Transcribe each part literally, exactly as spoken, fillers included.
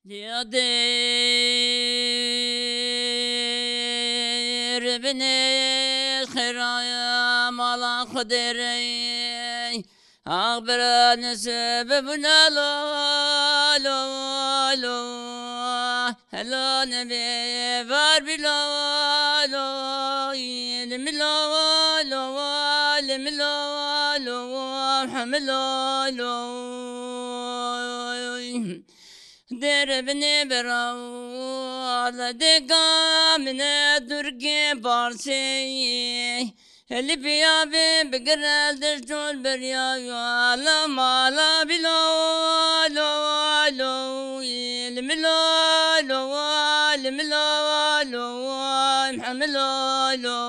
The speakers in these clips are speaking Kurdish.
Dêr binê xêraya mala Xwedê re. Ax bira nesib bûna lo, lo, lo. Helo nebê var bi lo, lo. Lim lo, lo, lim lo, lo, hem lo, lo. Derbinê biraw, dêka min e Tirkê Parsê. Li piya vê bigire destûr beriya ya la mala bilo, lo, lo, li milo, lo, li milo, lo, hem lo, lo.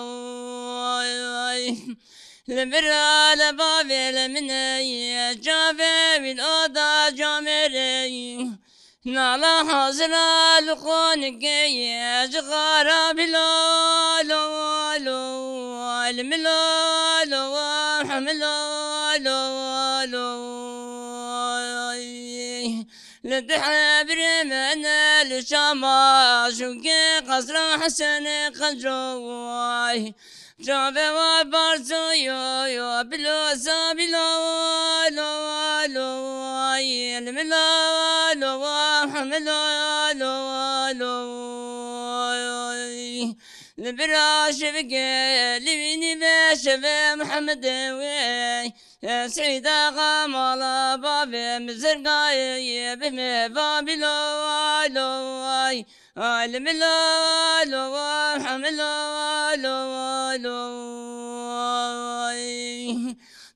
Li vir e li bavê li min e, çavê wî li oda camêrê. Nala hazira li qonikê ye, ji xara bilo, lo, lo, li milo, lo, hem lo, lo, lo. Li dihê birê min e li Şama, şûkê qesra Hesenê Qenco. Çavê wa barzo yo, yo, bilo sa bilo, lo, lo, ay, li milo, lo, hem lo, lo, lo. Li bira şevike, li vînî ve şeve Mihemedê wê. Seyda xa mala bavê mizirgayê, bi me va bilo, lo, ay. Ay, li milo, lo, hem lo, lo, lo. Ay.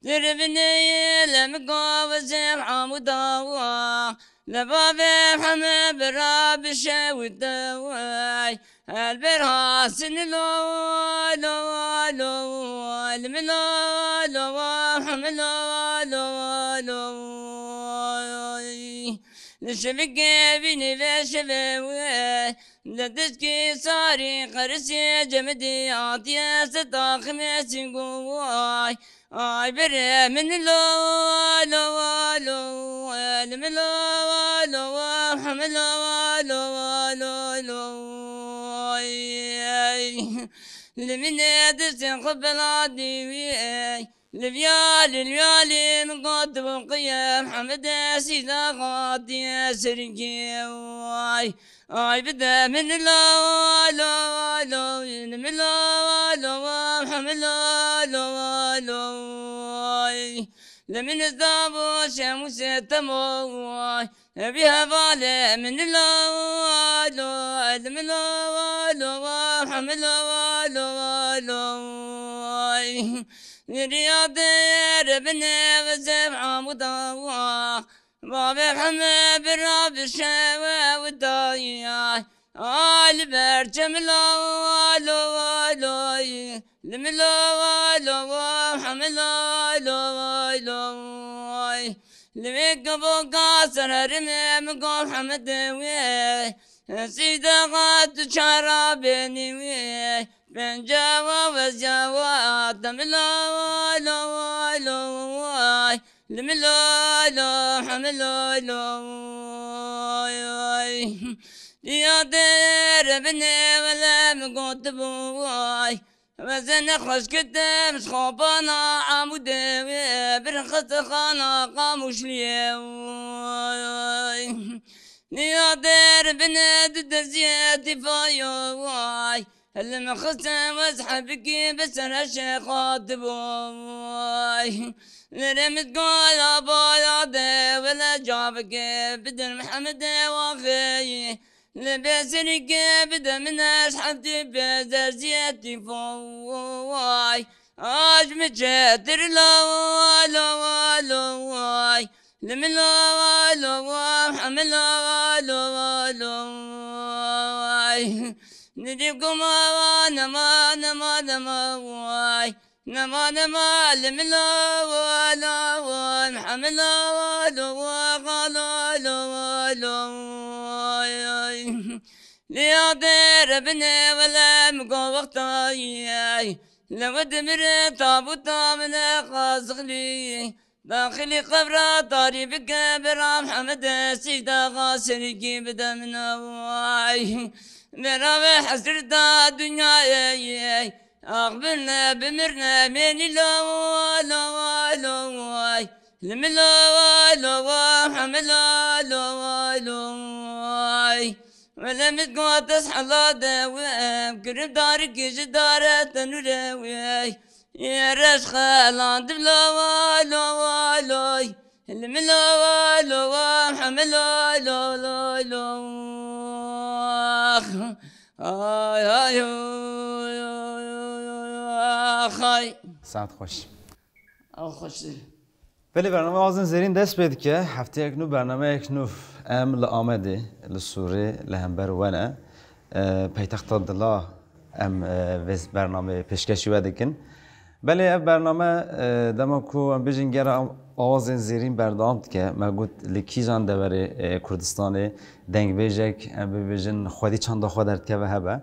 Dirbinê ye, lem go, zem, amuda, wa. Li bavê heme bira bişe wite, way. El ber hasin lo, lo, lo. Li milo, lo, hem lo, lo, lo. Li şevikê vînî ve şevê wê, li diskî sarî qerisê cemidî hatiye seta ximê sîngo way. Ay bere min lo, lo, lo, el min lo, lo, hem lo, lo, lo, lo. Ay. Li min e distên xwe bela dî wî, ey. Li viyalî, li viyalî min got bû qiyem, Hemidê sîda xatiye sirkê, ay. Ay bide min lo, lo, lo, min lo, lo, hem lo, lo, lo, ay. Li min izda bû şem û setemo, ay. Ev ê hevalê min lo, lo, li min lo, lo, hem lo, lo, lo, ay. Riya dêr binê ve zev amuda wa. Bavê heme bira bi şewe witayay. Ay li ber çem lo, lo, lo, li min lo, lo, hem lo, lo, lo. Li vê kevoka ser herime min got Hemedê wê. Sîde xat tu çara bênî wê. Pencawa ve ziyawa, temila, lo, lo, ay. Li min lo, lo, hem lo, lo, ay. Diya dêr binê wele min gotibû, ay. Ve zene xweş kitim, ji xapana Amûdê wê, bir xistixana Qamûşliyê, ay. Diya dêr binê du deziyê tîfayo, ay. Li min xiste wez hebikî bi ser heşê xatibû, ay. Nerê min gola bala de wele cavike bidin Mihemedê waxê. Li bê serîkê bide min ez heftî pê zerziyetî fo, ay. Aj mi çetir la, la, la, ay. Li min la, la, hem la, la, la, ay. Nidî kuma, nema, nema, nema, ay. Nema, nema, li min la, la, hem la, la, la, la, la, ay. Li ya dêr binê wele min go wextayê. Li we dimire tabuta min e qazixlî. Daxilî qevra tarî bike, bera Mihemed sîcda xwe serîkî bide min, way. Bera wê hesreta dinyayê, ax birine bimirine mênî, lo, lo, lo, way. Li min, lo, lo, Mihemed, lo, lo, lo, way. Wele min got ez hela de wê, em kirib darikî ji dare tenûre wê. Yê reş xelandim, lo, lo, lo. Li min, lo, lo, Mihemed, lo, lo, lo, lo. Ay, ay, oy, oy, oy, oy, oy, ay. Saet xweş. Ew xweş. Belê, bername Awazên Zêrîn dest pê dike. Hefteyek nû, bernameyek nû. Em li Amedê, li Sûrê, li hember we ne. E, paytexta dila em, e, vê bernameyê pêşkêşî we dikin. Belê, ev bername, e, dema ku em bêjin gera Awazên Zêrîn berdewam dike. Me got li kîjan deverê, e, Kurdistanê dengbêjek, em bibêjin xwedî çanda xwe derdikeve hebe.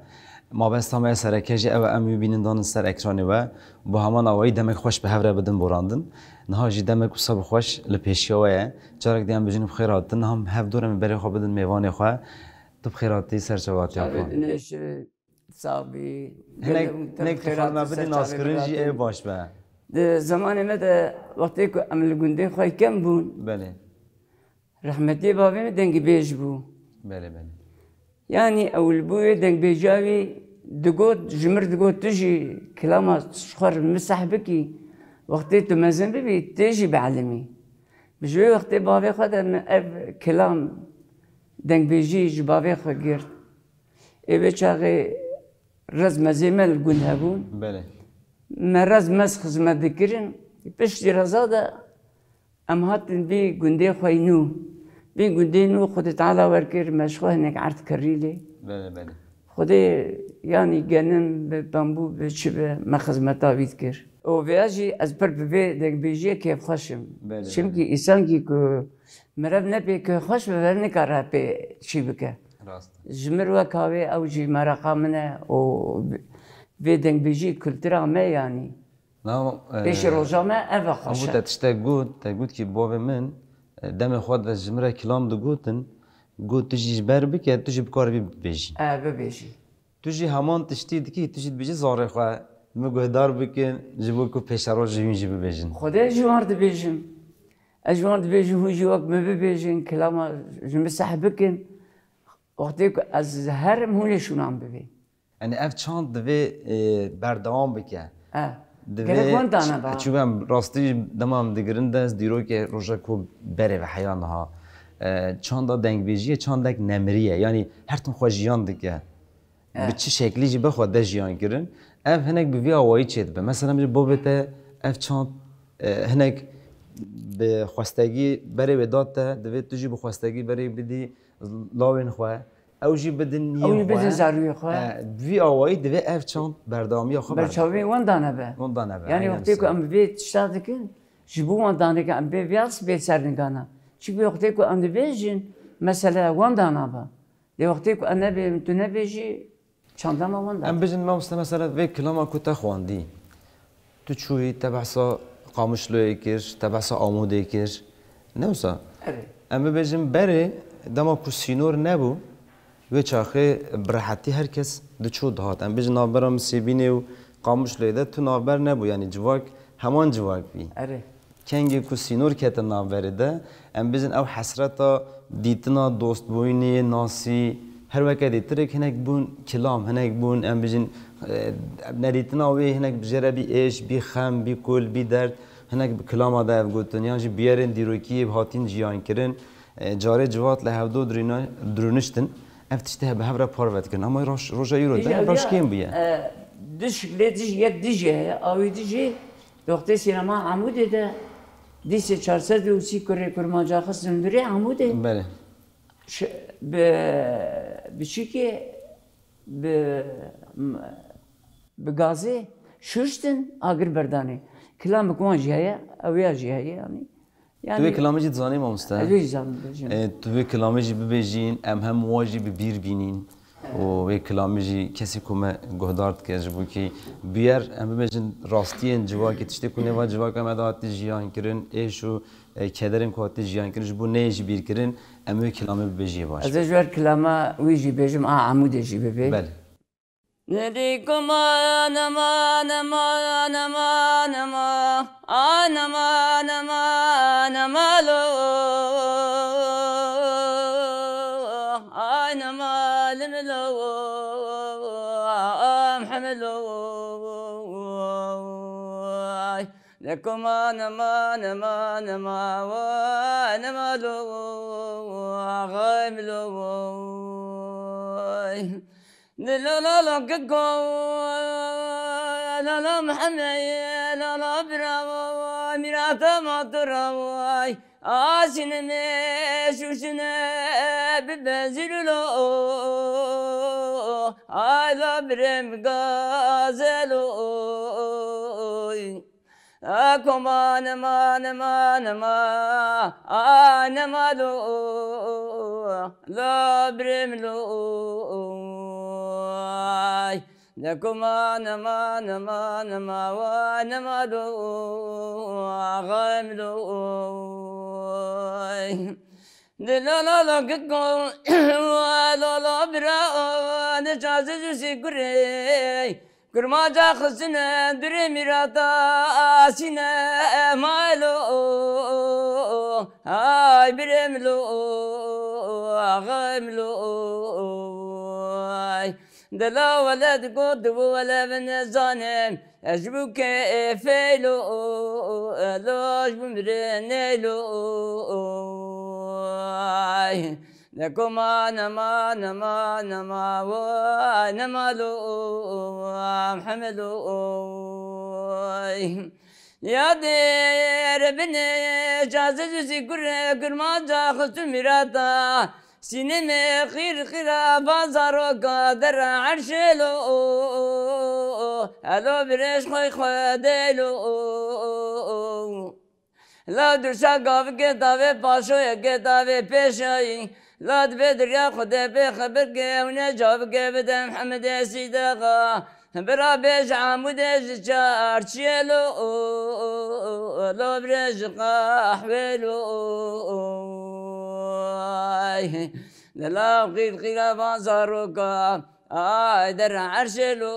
Mabesta me ya sereke jî ew e, em wî bînin danin ser ekranê we. Bo heman awayî demek xweş bi hev re bidin borandin. Niha jî demek wisa bi xweş li pêşiya we ye. Carek din em bijîn bi xêr hatin. Niha hev dor em ê berê xwe bidin mêvanê xwe. Tu bi xêr hatî ser çavatiya xwe. Çavê dinê şirî, sabî, Hinek, gelê û te hinek bi tu xêr xwe me hatî bidî ser çavê naskirin jî ê biratî. Baş be. Di zemanê me de wextê ku em li gundê xwe kem bûn, Belê. Rehmetî bavê min dengbêj bû. Belê, belê. Yanî ew li bo wê dengbêjiya wî digot, ji mir digot, tu jî kilama ji xwe re miseh bikî, wextê tu mezin bibî, tê jî bielimî. Bi ji wê wextê bavê xwe de min ev kilam dengbêjî ji bavê xwe girt. Ê vê çaxê rez mezê me li gund hebûn. Belê. Me rez mez xizmet dikirin. Piştî reza de Em hatin vî gundê xwe yî nû. Vî gundê nû Xwedê Teala wer kir, me ji xwe hinek erd kirî lê. Belê, belê. Xwedê, yanî genim bi bambû bi çi bi me xizmeta wî dikir. Û vêya jî ez pir bi vê dengbêjiyê kêfxweş im. Belê, Çimkî belê. Îsankî ku mirev ne pê kêfxweş bibe, nikare pê çî bike. Rast. Ji mir weka wê ew jî mereqa min e û vê dengbêjî kultura me yanî. Na, e, Pêşî roja me ev e, xweş Abu e. Te tiştek got, te got ki bavê min, e, demê xwe de ji min re kilam digotin, got tu jî ji ber bike, tu jî bikaribî bibêjî. E, bibêjî. Tu jî heman tiştî dikî, tu jî dibêjî zarê xwe, min guhdar bikin, ji bo ku pêşeroj ji hûn jî bibêjin. Xwedê ji wan dibêjim. Ez ji wan dibêjim, hûn jî wek min bibêjin, kilama ji min seh bikin. Wextê ku ez herim, hûn ê şûnan bibê. Yanî ev çand divê, e, berdewam bike. E, Divê gerek wan dane ba. Çi-, çibe em rastî dema em digirin dest dîrokê roja ku berê ve heya niha. E, çanda dengbêjiyê çandek nemirî ye. Yanî her tim xwe jiyan dike. E. Bi çi şeklî jî be xwe de jiyan kirin. Ev hinek bi vî awayî çêdibe. Mesela min ji bavê te ev çand, e, hinek bi xwestegî berê wê da te, divê tu jî bi xwestegî berê bidî lawên xwe. Ew jî bidin niyên Ew jî bidin xwe. Zarûyê xwe. E, bi vî awayî divê ev çand berdewamiya xwe Ber berdin. Çavê wan dane be. Wan dane be, Yanî aynen wextê ku wisa. Em bi vê tişta dikin, ji bo wan dane ke em bê viyas bê ser nigana. Çimkî wextê ku em dibêjin, mesele wan dana be. Lê wextê ku em nebê, tu nebêjî, çanda me wan da. Em bijin mamoste, mesela vê kilama ku te xwendî. Tu çûyî, te behsa Qamişloyê kir, te behsa Amûdê kir. Ne wisa? Evet. Em bibêjin berê, dema ku sînor nebû, wê çaxê bi rehetî her kes diçû dihat. Em bêjin navbera Misêbînê û Qamişloyê de tu navber nebû, yanî civak heman civak bî. Evet. Kengê ku sînor kete navberê de, em bêjin ew hesreta dîtina, dostbûyînê, nasî, her weke dîtirek hinek bûn kilam, hinek bûn, em bêjin, e, nedîtina wê hinek bi jê re bî êş, bî xem, bî kul, bî derd, hinek bi kilama de ev gotin, yan jî bûyerên dîrokî yê hatîn jiyan kirin. E, carê civat li hevdo dirûna-, dirûniştin, ev tiştê bi hev re parve dikirin. Ama roj-, roja îro de Îja ev roj vîya, kêm bûye. E, du şiklê dijî, yek dijî heye, awî dijî, Doxtê sînema Amûdê de dîsê çar sed û sî kurê kurmanca xistin durê Amûdê. Belê. Ş-, bi, bi çikê, bi, bi gazê şuştin, agir berdanê. Kilamik wan jî heye, ew ya jî heye, yanî. Tu vê Yanî, kilamê jî dizanî, mamoste? Ez wê jî zanim bibêjim. E, tu vê kilamê jî bibêjîn, em hem wa jî bi bîr bînîn. Û wê kilamî jî kesî ku me guhdar dike, ji bo kî bûyer, em bibêjin, rastiyên civakê, tiştê ku nêva civaka me de hatiye jiyan kirin, êş û, e, kederên ku hatiye jiyan kirin, ji bo neyê jî bîr kirin, em wê kilamê bibêjiyê baş. Ez ê ji ber kilama wî jî bêjim, a Amûdê jî bibê. Belê. Nerî kuma nema, nema, nema, nema. Ay nema, nema, nema lo. Ay nema, lim lo. Am hem lo. Ay. Ne kuma nema, nema, nema, wa, nema lo, axayim lo. Ne lo lo lo kiko, lo lo Muhammed, lo lo bravo, mirata matura, ay, asine me şuşine bibezir lo, ay lo birem gazelo. A koma nema, nema, nema, a nema lo, lo birêm lo, ay. Ne koma nema, nema, nema, wa nema lo, axayim lo, ay. Di lo lo lo kiko, lo lo bira, di çaziz û sî kurê. Kurmaca xistine durê mîrata asîne malo. Ay birê milo, axayê milo. Ay. Dela weled got, bu wele ve nezanim. Ez ji bu kê feylo, elo ji bu mirê neylo. Ay. Ne koma nema, nema, nema, way, nema lo, Muhammed lo. Ay. Ya dêr binê, caziz û sîkur, kurmanca xist û mîrata. Sînimê xîr xîra bazaroka dera erşê lo. Elo birêj xwe xwe dey lo. La dursa gavike tavê paşoyeke tavê pêşayî. La dibê dirya Xwedê pê xebir ke ew ne cavike bide Mihemedê Sîdexa. Bira bêj Amûdê ji çarçiyê lo, lo birê ji qehwê lo. Ay, li lav qîr qîra van zaroka. Ay, der erşê lo,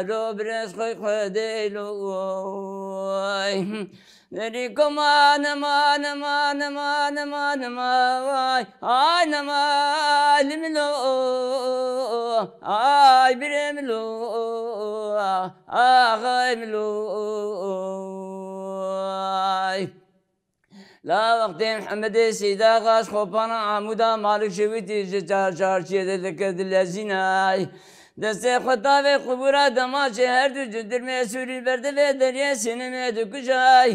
lo birêz xwe xwedê lo. Ay, derî koma nema, nema, nema, nema, nema, ay, ay, nema, lim lo, ay, birêm lo, axayim lo. Ay. La wextê Mihemedê Seyda Xas xopana Amûda Malik Şewitî ji çar çarçiyê de dike dilezînay. Destê xwe tavê qubûra demaçê her du cindirmê sûrî berdivê deriyê Sînimê dikujay.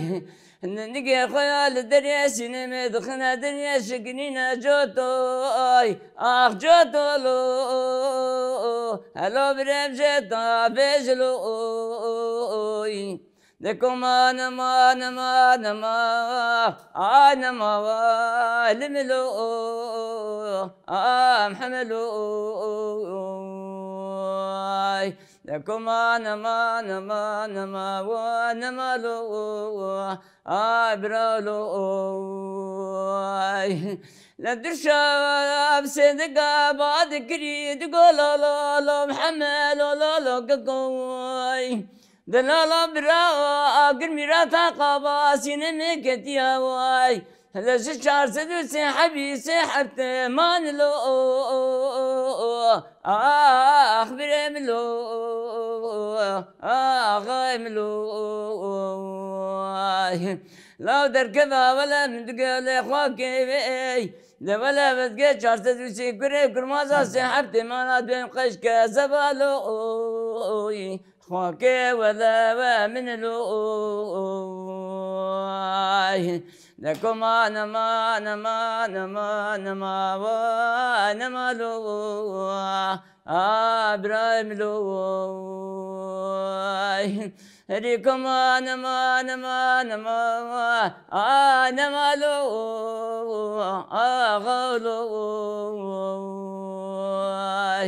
Ningê xwe ya li deriyê Sînimê dixine deriyê şikinîne cotoy. Ax cotolo. Helo birêv jê ta bêjloy. De koma nema, nema, nema, ay nema, vay, limilo, ay, mhemelo, ay. De koma nema, nema, nema, vay, nemalo, ay, biralo, ay. Le dirşa, bi sêdika, ba dikirî, digo lo, lo, lo, mhemelo, lo, lo, keko, ay. Delala bira agir mîrata qaba sîne me ketiya way. Hele ji çar sed û sê hebî sê hefte man lo. Ah birê min lo. Axayê min lo. Law derkeva wele min digele xwa kevey. De wele vizge çar sed û sê kurê kurmaza sê hefte mana duyem qeşke zevalo. Xwakê wele we min lo. Ay, de koma nema, nema, nema, nema, wa, nema lo. A, Ibrahim lo. Ay, herî koma nema, nema, nema, wa, a, nema lo. A, xalo. Ay.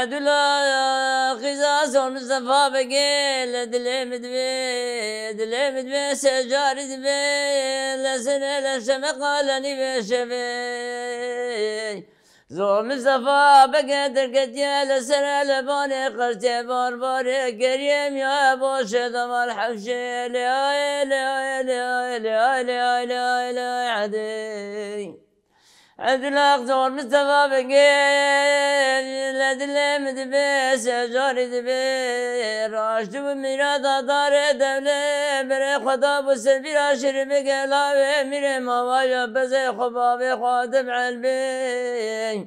Edula xiza zor Mistefa Begê, le dilê min divê, dilê min divê, secarî divê, le sene le şemeqa le nîvê şevê. Zor Mistefa Begê derketiye le sere le banê qertê barbarê, geriyê miya boşê damal hevşê, le ay, le ay, le ay, le ay, le ay, le ay, le ay, edê. Edilaq zor Mistefa Begê, le dilê min dibe, secarî dibe. Raşt bû mîra da darê dewlê, berê xwe da bû ser bîra şirî bige, lavê mîrê mavaja bezê xwe bavê xwe dim elbê.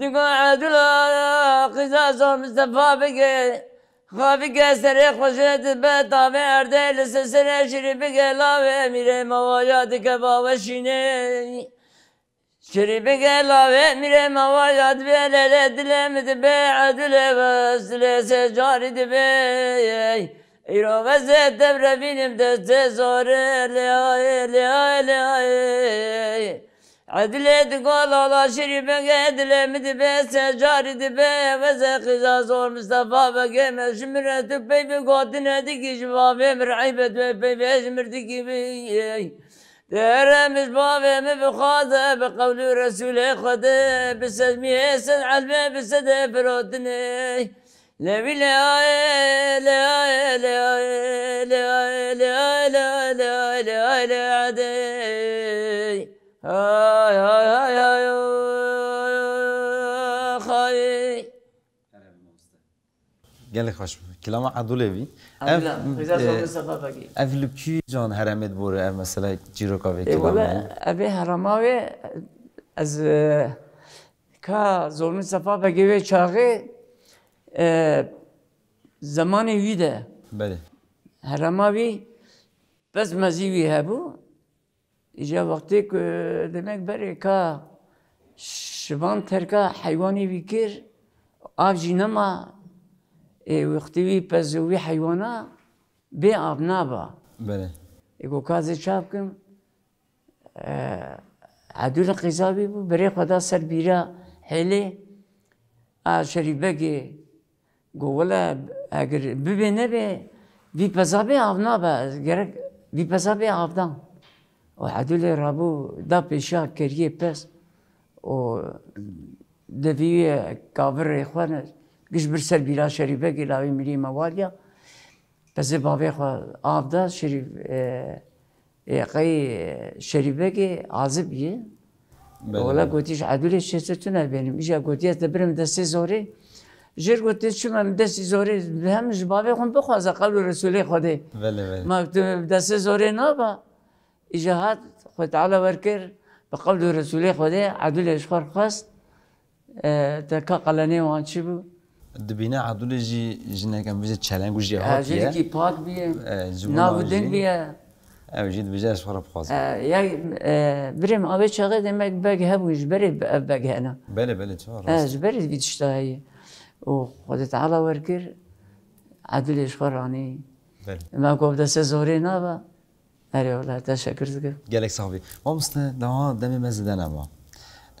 Digo Edula qîza zor Mistefa bike. Xafike serê xweşê dibe tavê erdê li sesere şirî bike lavê mîrê mawaya dike baweşînê. Şirî bike lavê mîrê mawaya dibe lele dilê mi dibe Edulê ve dilê sê carî dibe. Îro ve zê tev re bînim destê zorê lê ayê lê ayê lê ayê. Edilê digo lala şirî bege dilê mi dibe secarî dibe veze xiza zor Mistefa bege me ji min re tu peyvê gotine dikî ji bavê min re eybe tu peyvê ji min dikî bi. Dere min ji bavê min bixwaze bi qewlû Resûlê Xwedê bi sedmiyê sed elbê bi sedê firotinê. Lewî lê ayê, lê ayê, lê ayê, lê ayê, lê ayê, lê ayê, lê ayê, lê ayê, lê ayê, lê ayê, lê adê. Hay, hay, hay, hay, o, hay. Gelek xweş bû. Kilama Edûlê bî. Edûlê, Ev, Xêza e, Zor Mistefa Begî. Ev li kîjan heremê dibore ev mesele çîroka vê E, kilamê? Wele, ev ê herema wê, ez, e, Ka Zor Mistefa Begê wê çaxê, e, zemanê wî de Belê. herema wî pez mezî wî hebû. Îca wextê ku demek berê ka şivan terka heywanê wî kir, av jî nema, ê, wextê wî pez û wî heywana bê av naba. Belê. Ê, ku ka zê çav kim, Edûlê qîza wî bû, berê xwe da ser bîra hêlê a Şerîfbegê. Got, wele eger bibê nebê, vî peza bê av nabe, gerek vî peza bê avdan. Û Edûlê rabû da pêşiya keriyê pez û devî wê kavirê xwe ne, giş bir ser bîra Şerîfbegê lawê mîrî mewaliya. Pezê bavê xwe av da, Şerîf, e, Ê, qey, e, Şerîfbegê azib ye. Belê, Wela belê. Gotî ji Edûlê çêtir tune bênim. Îja gotî ez dibirim destê zorê. Jêr gotî çima min destî zorê hem ji bavê xwe bixwaze qewlû Resûlê Xwedê. Belê, belê. Ma tu destê zorê naba. Îja hat Xwe Teala wer kir bi qewlû Resûlê Xwedê Edûlê ji xwe xwest. E, te ka qelenê wan çi bû? Dibîne Edûlê jî jinek em bêje çeleng û jêhat ye. Jinekî pak bûye. E, ji Nav û din bûye. Ew jî dibêje ez xwe re bixwazim. E, ya, e, birê min avê çaxê demek beg hebû ji berê ev beg hene. Belê, belê, çawa E, rast. Ji berê vî tişta heye. Û Xwedê Teala wer kir Edûlê ji xwe ranî. Belê. Me got destê zorê naba. Erê wele, teşekkür dikim. Gelek sax bî. Mamoste, daha demê me zêde nema.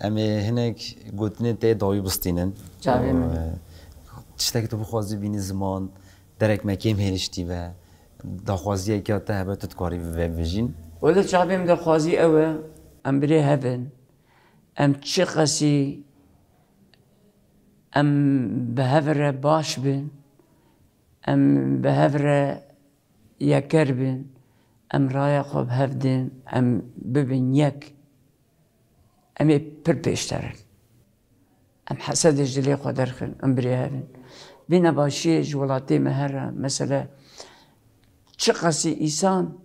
Em ê hinek gotinên te yê dawî bistînin. Çavê min. Û, e, tiştekî tu bixwazî bînî ziman, derek me kêm hêliştî ve, daxwaziyeke te hebe tu dikarî ve bijîn. Wele çavê min daxwazî ew e, em birê hev in. Em çi qasî em bi hev re baş bin, em bi hev re yeker bin, em raya xwe bi hev din, em bibin yek, em ê pir pêşter in. Em hesedê ji dilê xwe derxin, em birê hev in. Vê nebaşiyê ji welatê me here, mesele çi qasî îsan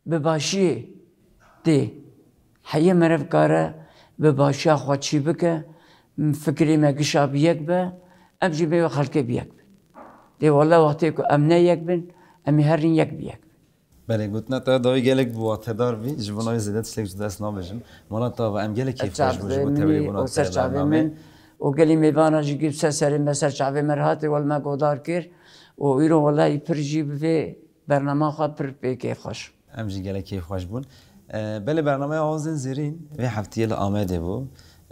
bi başiyê tê. Heye meriv kare bi başiya xwe çî bike, fikrê me gişa bi yek be, em jî bê xelkê bi yek bin. Dê wele wextê ku em ne yek bin, em ê herin yek bi yek bin. Belê, gotina te dawî gelek bi watedar bî, ji bo navê zêde tiştek ji dest nabêjim. Mala te ava em gelek kêfxweş bû ji bo tevlî bona te bernamê. Û gelî mêvana jî gî ser serê me ser çavê me re hatê wel me godar kir û îro welahî pir jî bi vê bernama xwe pir pê kêfxweş. Em jî gelek keyfxweş bûn. E, belê bernameya Awazên Zêrîn vê heftiyê li Amedê bû.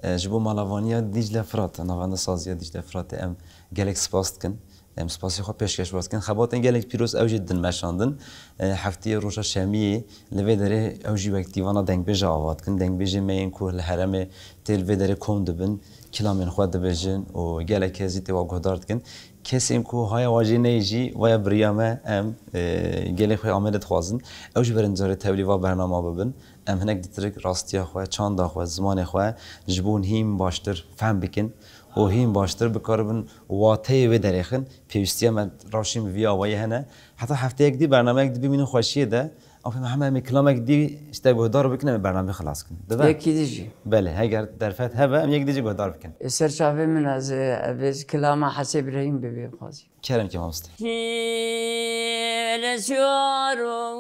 E, ji bo malavaniya Dîcle Firat, navenda saziya Dîcle Firatê em gelek spas dikin. Em spasê xwe pêşkeş we dikin. Xebatên gelek pîroz ew jî din meşandin. E, heftiyê roja şemiyê li vê derê ew jî wek dîvana dengbêja ava dikin. Dengbêjê me yên ku li herêmê tê li vê derê kom dibin, kilamên xwe dibêjin û gelek kes jî tê wa guhdar dikin. Kesên ku haya wa jê neyê jî, waya biriya me em, e, gelê xwe Amedê dixwazin. Ew jî werin carê tevlî va bernama bibin. Em hinek dîtirik rastiya xwe, çanda xwe, zimanê xwe ji bo hîn baştir fehm bikin û hîn baştir bikaribin wateyê wê derêxin. Pêwîstiya me rewşên bi vî awayî hene. Heta hefteyek dî bernameyek dî bimînin xweşiyê de. Em pê me heme em ê kilamek dî ji te guhdar bikin, em ê bernameyê xilas kin. Dibe? Yekî dî jî. Belê, heger derfet hebe, em yek dî jî guhdar bikin. Ê ser çavê min ez, e, ez kilama Hesê Birehîm bibê xwazî. Kerem ke mamoste. Wele siyaro,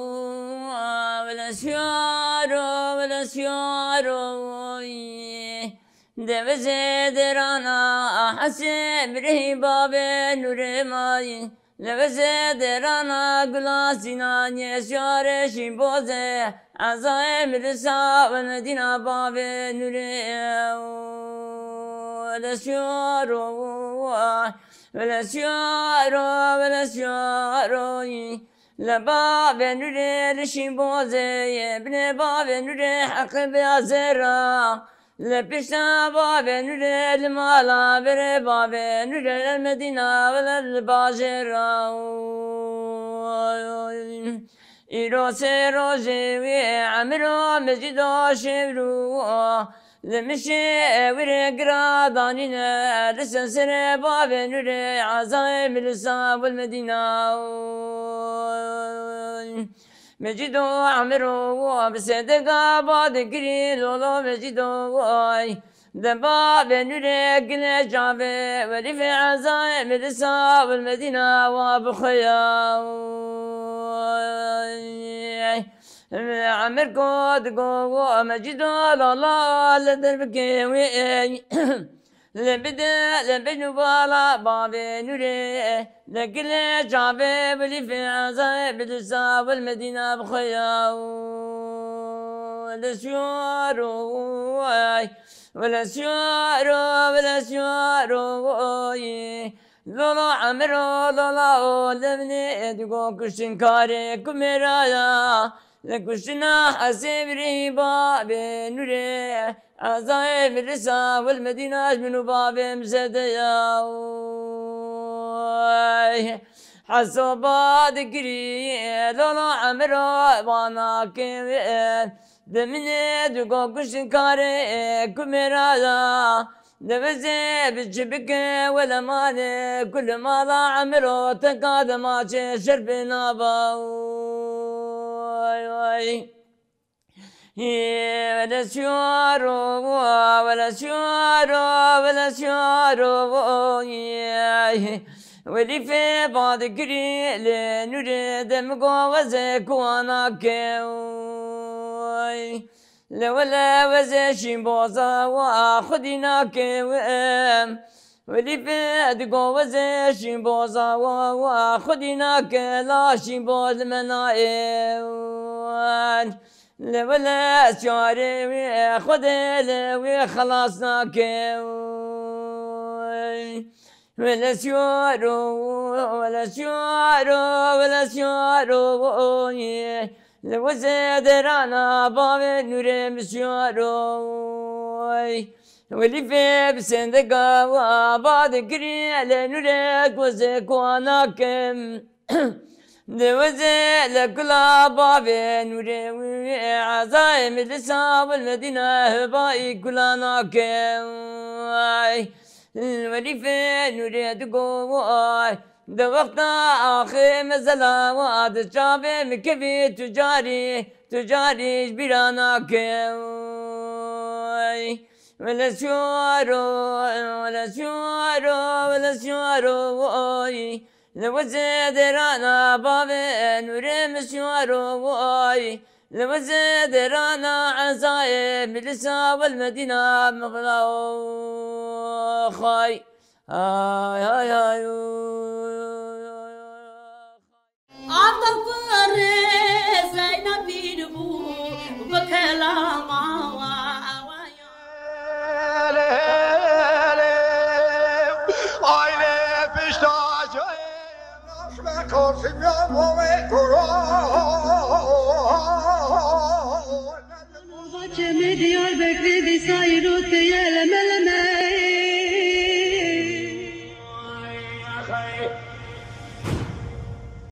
wele siyaro, wele siyaro. Devizê derana Hesê Birehîm bavê nûrê mayî. Leweze derana gula sînanê şarê şîmbozê, ezayê milisa û medîna bavê nûrê. Wele siyaro, wele siyaro, wele siyaro. Le bavê nûrê li şîmbozê, binê bavê nûrê heqê bê azêra. Li pişta bavê nûrê, li mala berê bavê nûrê, li Medîna wele li bajêra. Îro sê rojê wê emiro mecîdo şêwrû. Li mişê ewirê gira danîne, li senserê bavê nûrê, ezayê milisa wil Medîna. Mecîdo emiro bi sedega badikirî lolo mecîdo ay. De bavê nûrê gile çavê welîfê ezayê milisa wil Medîna wa bixuya. Emir ko digo mecîdo lolo li derbikê wê. Li bide, li bin û bala bavê nûrê, li gilê çavê bilîfê ezayê bilisa wil Medîna bixuya. Wele siyaro, ay, wele siyaro, wele siyaro, ay. Lolo emiro, lola o, lemnê digo kuştin karê kumêraya. Li kuştina Hesê Birî bavê nûrê, ezayê milisa wil Medîna ji min û bavê min zêde ya. Ay, Heso badikirî, lolo emiro vana kê wê. Demine digo kuştin karê kumêra ya. Devizê bi çi bike wele mane, kul mala emiro teka dema çê şerpê naba. Oy, oy. Hi, wele siyaro, wele siyaro, wele siyaro, oy. Welîfê badikirî lê nûrê demigo weze kuana ke, oy. Lewele weze şîmboza wa xwedî nake wim. Welî pê digo weze şîmboza wa wa xwedî nake la şîmboz li me nayê. Lewele ez çarê wê xwedê li wê xelas nake. Wele siyaro, wele siyaro, wele siyaro. Li wizê derana bavê nûrê min siyaro. Welî fê bi sendeka wa badikirî, lê nûrê gozê kuwa nakim. Di wizê li kula bavê nûrê wî, ezayê min li sawil Medîna hibayî kula nakim. Welî fê nûrê digo, ay, di wexta axê mezela wa di çavê min kevî tu carî, tu carî ji bîra nake. Wele siyaro, wele siyaro, wele siyaro, oy. Li wizê derana bavê nûrê min siyaro, oy. Li wizê derana ezayê min li sawil Medîna mixla, oy. Xay. Ay, ay, ay, oy. Av dal ku rêz Zeynep pîr bû bi kelama we. Aile pişta cayê. Naşme Kasım ya Moğol Koro. Baçemê Diyarbekirê dîsa îro tê ye leme leme.